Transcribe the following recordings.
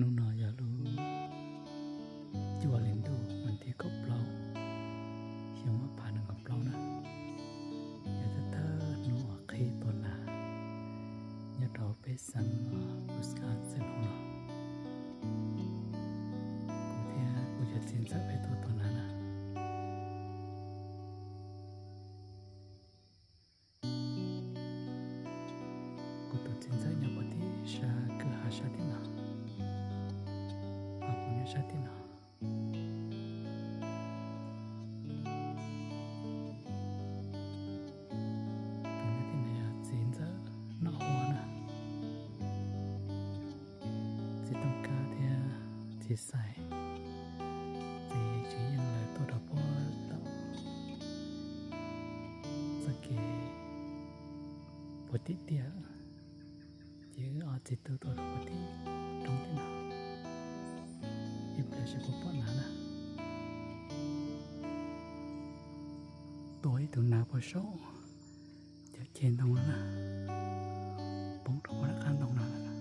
Hnub no yog lub cuaj hli ntuj vas thib kaum plaub, xyoo ob phav nees nkaum plaub na. Yog thawj thawj hnub uas qhib tua nas nyob rau peb xeev Wisconsin no. Kuv thiab kuv cov txiv ntxawm peb tuaj tua nas na. Kuv tus txiv ntxawm nyob puag tim sab kwj ha sab tim no, ho kuv nyob sab tim no. Tus nyob tim no yog txiv ntxawm Nom Huab na. Txiv Tooj Kab thiab txiv Xais, txiv Tswv Yeej lawv tuaj rau puag tom txoj kev puag tim tiaj, ces wb ob txiv tub tuaj rau puag tim roob tim no, ib pliag seb puas pom nas na. Tua ib tug nas puag saum cov ceg ntoo no na, poob rau puag nram qab ntoo no na.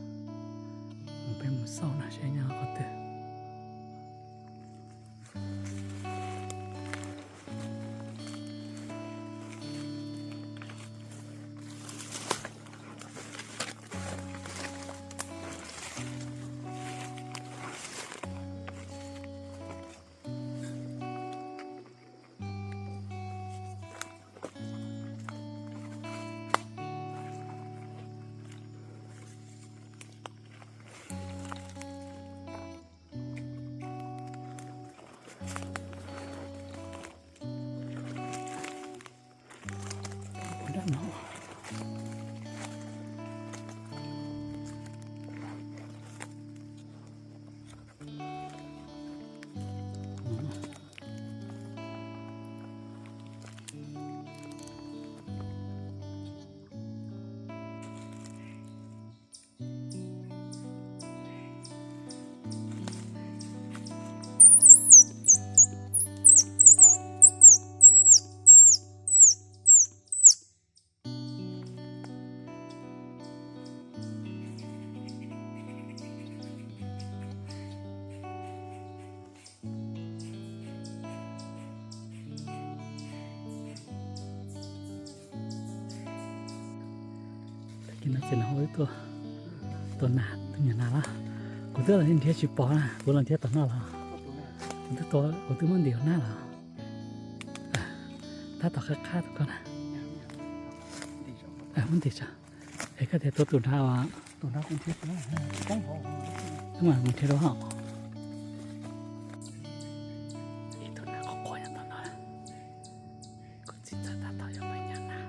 Mus peb mus xauj nas seb nyob qhov twg. Tag kis no ces nws hu wb tuaj tua nas, tua nyuag nas los? Kuv twb los nrhiav tsis pom na, kuv los nrhiav tom no los? Kuv twb tua, kuv twb muab ntim hauv hnab los? Tab tom qab qab tus koj na. Muab ntim tso. Es koj tias tua tus nrad as? Wb mam mus nrhiav rau hauv. Ib tug nas qhuav qhuav nyob tom no. Kuv txiv ntxawm tab tom yuav pais nyas nas.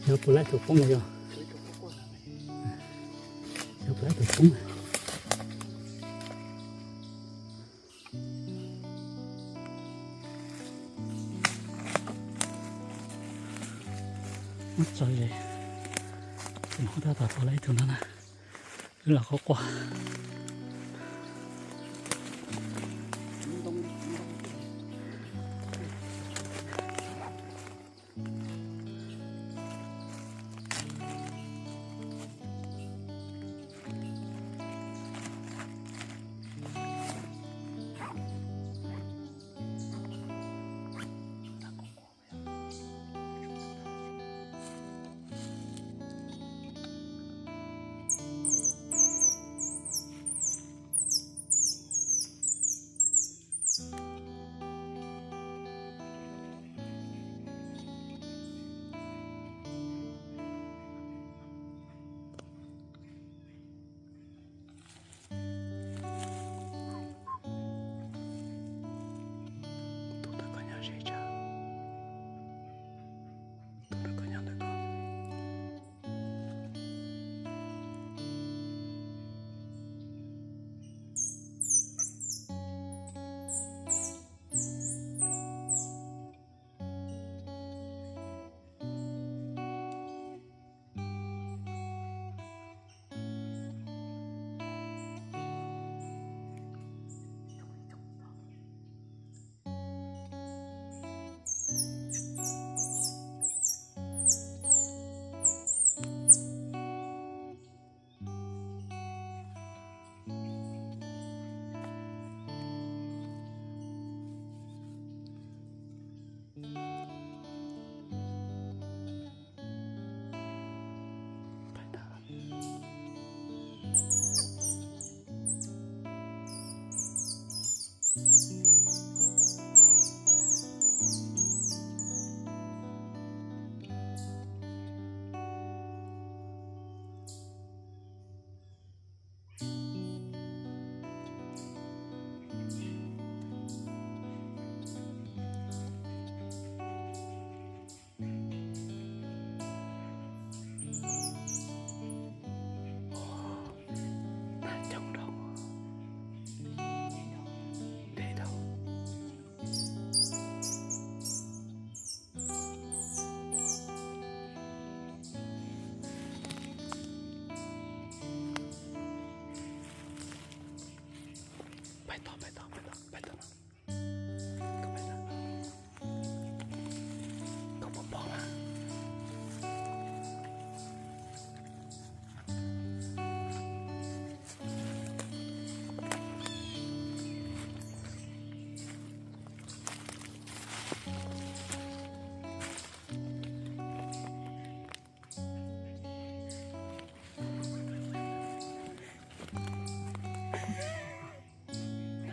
Xyov puas laib tus poob los yog. Xyov puas laib tus poob. Muab tso ze, tus no tab tom tua laib ib tug no na. Wb los quaj quaj.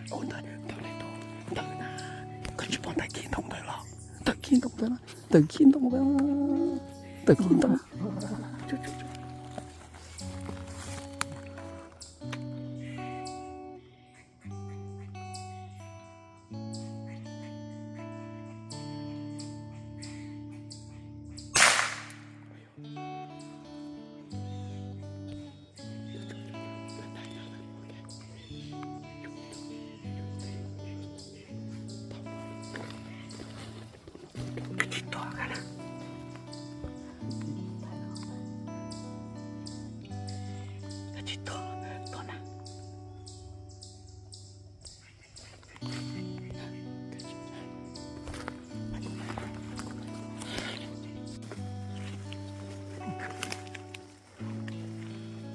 Ntawm, ntawm na, koj tsis pom ntawm kib ntoo ntawd los? Ntawm kib ntoo ntawd na, ntawm kib ntoo ntawd, ntawm kib ntoo.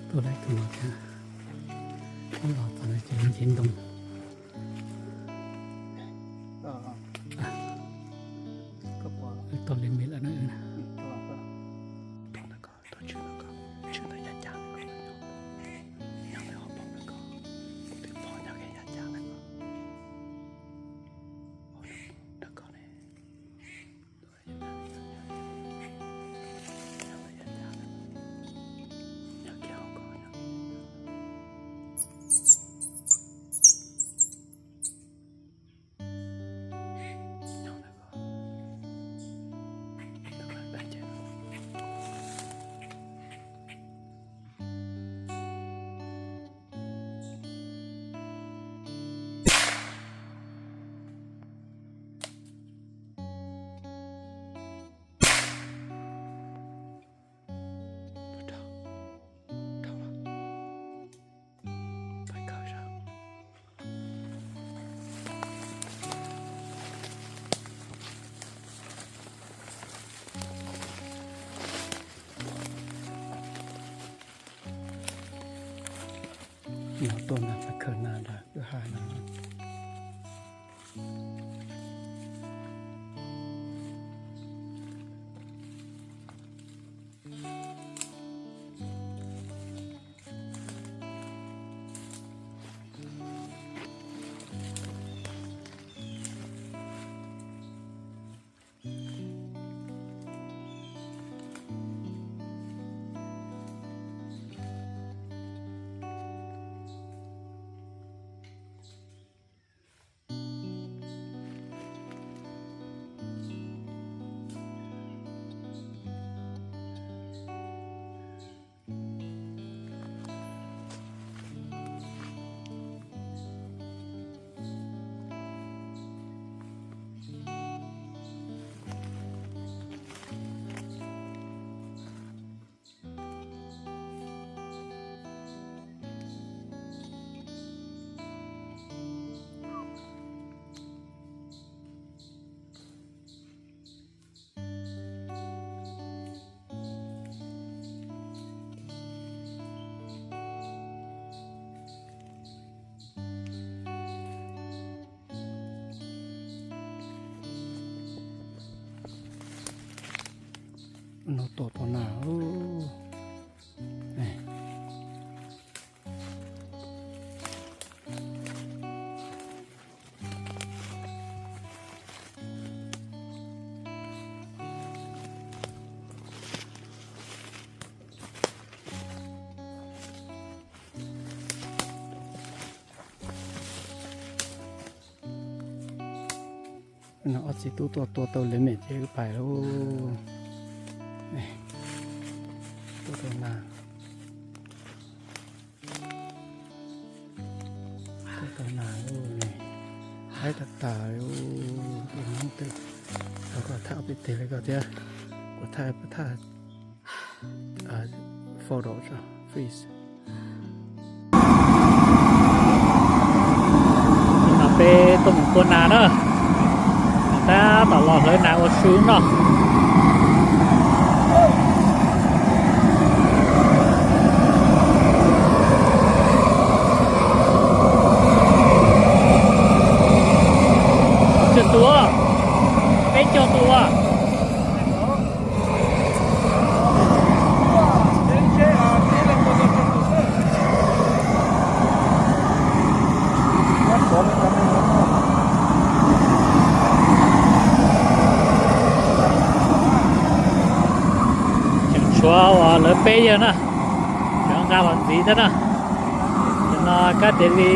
Tuaj lawm tus no thiab, wb los txog no ces nce ntoo. Tau li me lawm na. Nov tuaj nag txog khaws nag ntawm kwj ha no. No tuaj tau nag. No ob txiv tub tuaj tua tau lawv mem ces wb pais lauj. Tuaj tau nag, tuaj tau nag lauj ne. Haib tag tag li, ib hnub twg koj thaj ob peb teg li koj thiab, kuv thaj thaj photo freeze. Peb tuaj mus tua nas na, tab tom los hlawv nas ua su noj. Tsawg tus? Peb caug tus. peb yawg na, cov nqa los ntxiv thiab na. Cov no kab tias li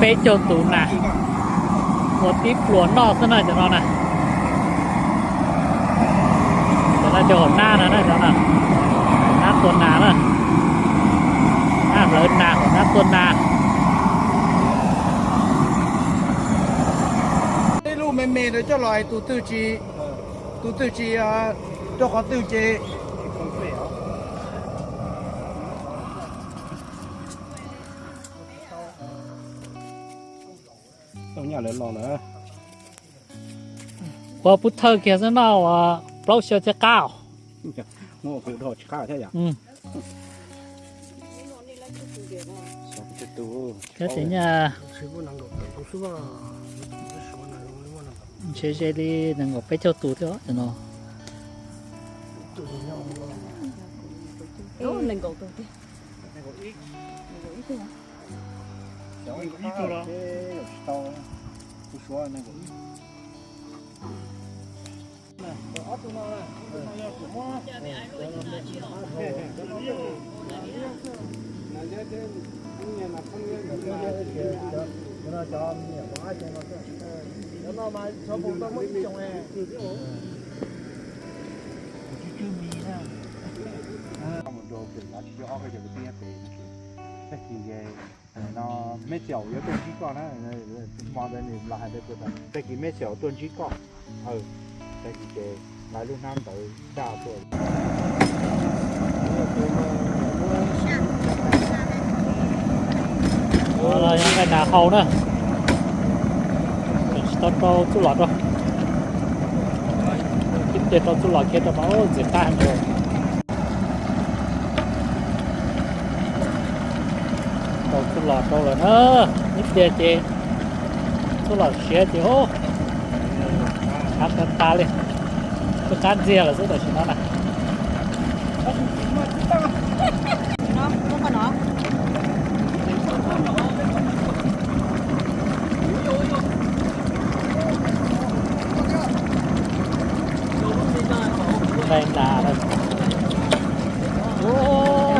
peb caug tus nas, ua tib pluas noj xwb na cov no na. Cov no cov hauv nab no na, cov no hauv nab tua nas na. Nab hlawv nas, hauv nab tua nas. Ib lub me me rau coj los tus twg tsis, tus twg tsis rau qhov twg ces. Tau nyaj lawv los lawm. Ua pub thawj kiag xwb no uas plaub xyaw thiaj qab. Muaj kwv dhau tsis qab thiab yom. Kab tias nyaj ntshe ze li nees nkaum peb caug tus thiab no. Mus rau pem no tsis yog ob peb caug peb tib pem no ces tag kis no Meb Txiaus yuav tuaj ntsib koj na, hmo ntawd nws los hais rau kuv tias tag kis Meb Txiaus tuaj ntsib koj. Tag kis ces lawv lub hnab ntawd daj tuaj. Nqaij nas hau na, tseem tsis tau rau txuj lom rau. Ib pliag rau txuj lom kiag rau mas ntxim qab heev. Rau txuj lom rau lawm na, ib pliag ces txuj lom siav ces tshav tas tas li. Twb qab ntxiag lawm xwb tam sim no na. Nqaij nas,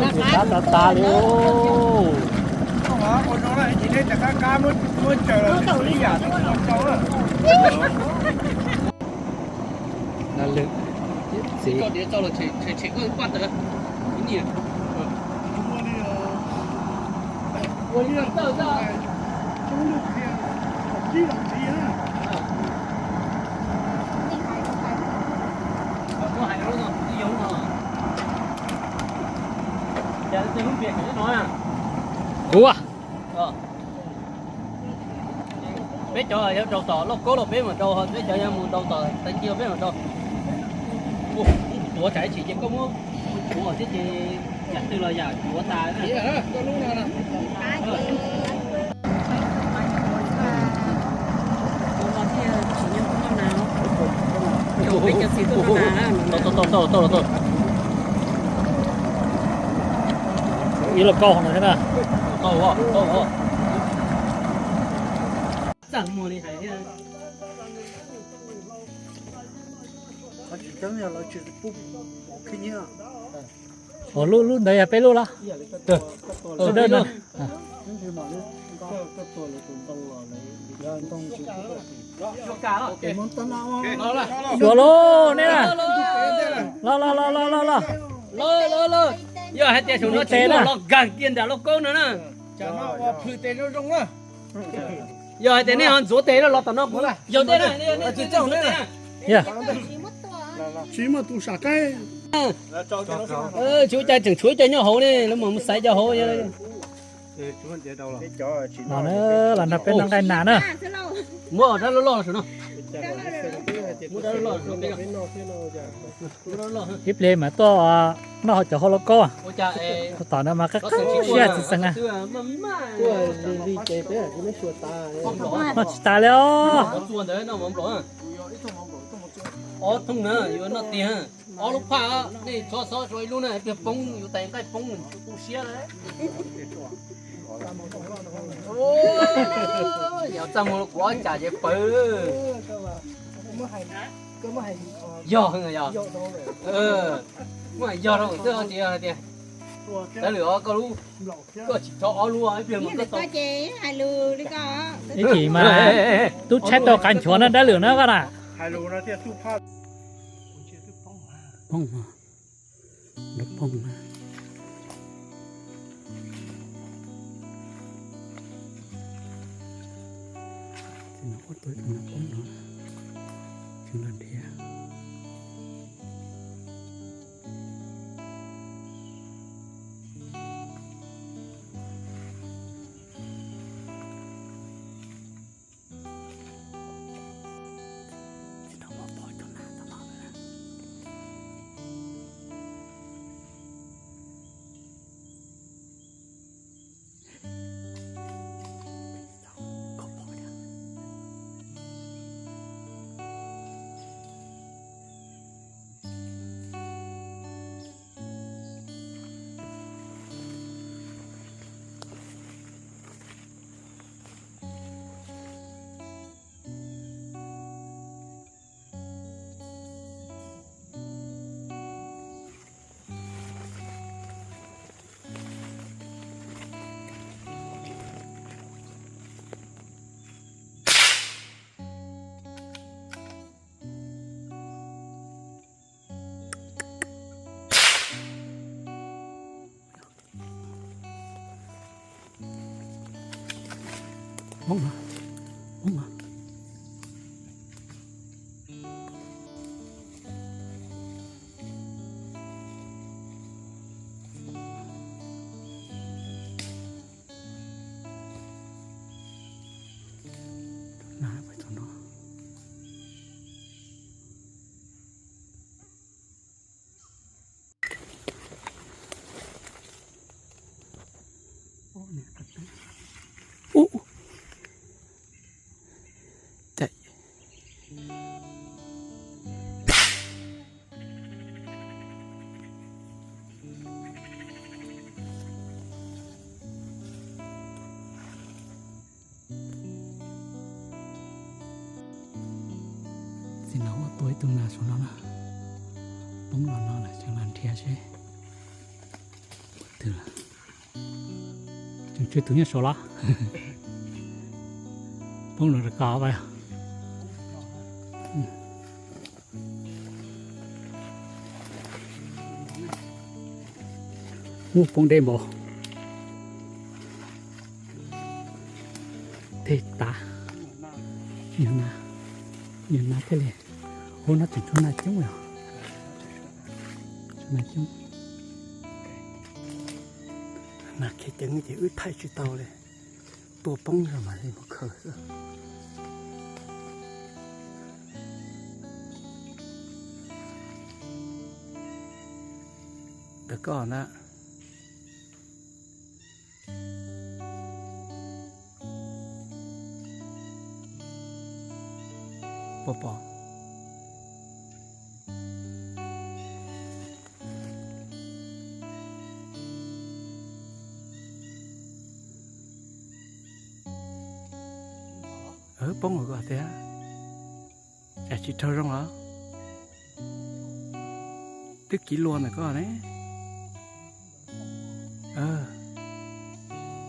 ntxim qab tas tas li. Nas lwm txiv. Kuv, peb cov yuav rau tom lauj kaub los peb mam rau, peb cov yuav mus rau tom tais ci peb mam rau. Tuav tsam ib chim ces koj muab tuav thiab ces yam twg los yam tuav tas. Ib lauj kaub no thiab na. Ua lub, lub ntawd yog peb lub los? Xyuas lauj nej na. Los los los los los los. Yog hais tias saum no tsis muaj los nkag kiag nram lauj kaub no na. Yog hais tias nej ho ntxuav tes los tom no kuv yog tej na. Tsis muaj tus sam qaib. Tsis ua cas, tseem tshuav ib co nyob hauv ne, lawv mam mus xaiv cov hauv. Los na, los nrog peb noj nqaij nas na. Muab rab loj loj saum no. Ib pliag mas tuaj noj cov hauv lauj kaub. Tom no mas qab qab siab txiv xeem na. Noj tsis tas li os. Ob thooj na, yuav noj tiag. Ob lub phaj, nej txhob xob rau ib lub na, tiag poob, yuav tais nqaij poob, tu siab lawm. Yog txaj muag kuv ob cas ces pawv. Yog, yog. Yog rau tias tias dab lwm os, koj lub, koj tsis tso ob lub ib pliag mas koj tau. Ib chim mas tub tshaib tau qab nchuav na dab lwm na koj na. Poob, poob na. Tus no ua tus no poob no, tseem los nrhiav. Poob, poob. Ub, ub. Caij. Txij no ua tua ib tug nas saum no na. Poob los no lawm tseem los nrhiav seb. Twg lawm? Tseem tshuav tus nyob saum los? Poob los rau koj pab. Ub, poob deb npaum. Tej tav, nyuag nas, nyuag nas thiaj li. Hauv no tseem tshuav nas coob yom. Tshuav nas coob. Nas khiav ceev ces wb thaij tsis tau li. Tua poob zog mas li mus khaws xwb. Ntawm koj na. Pom pom. Poob los koj tiag, cas tsis raug zoo los? Twb kiv luas ntawm koj ne.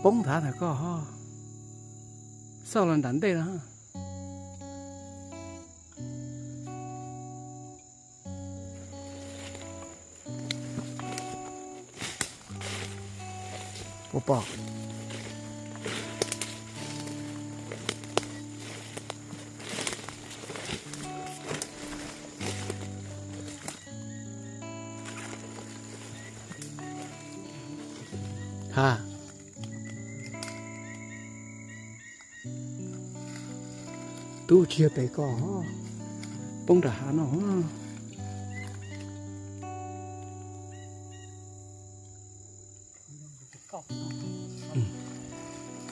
Poob nthav ntawm koj ho, xauj los nram ntej no. Puas pom? Ha, tub tsis yog pem koj, poob nram hav no.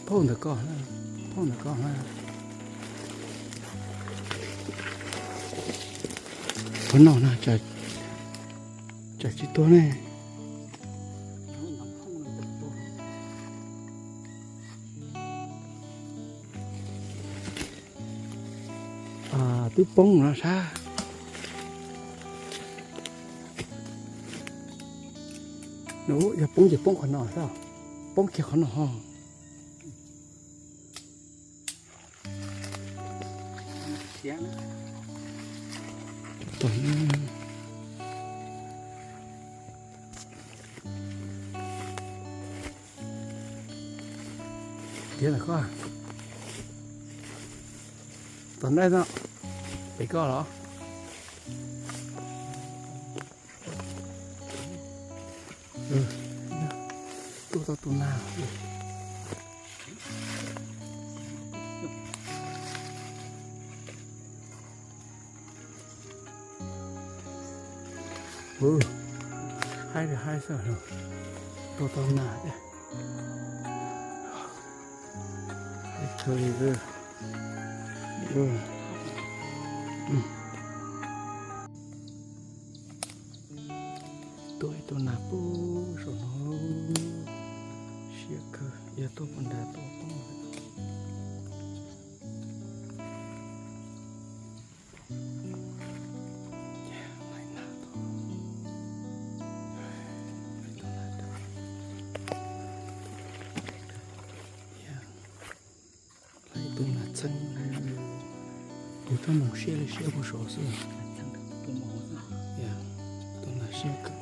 Phauj ntawm koj, phauj ntawm koj. Qhov no na, tsam tsis tuag ne. Twb poob no sab. Yog poob ces poob qhov no, poob kiag qhov no ho. Tiav ntawm koj, tom ntej no, pem koj los. Tuaj tau tus nas. Haib li haib xwb, tuaj tau nas thiab. Haib kawg li. Tuaj ib tug nas pub saum no, siab kawg, yog tuaj puag nrad tuaj poob. Ib tug nas txheeb, tus txheeb mus siab li siab puag saud xwb. Tus nas siab kawg.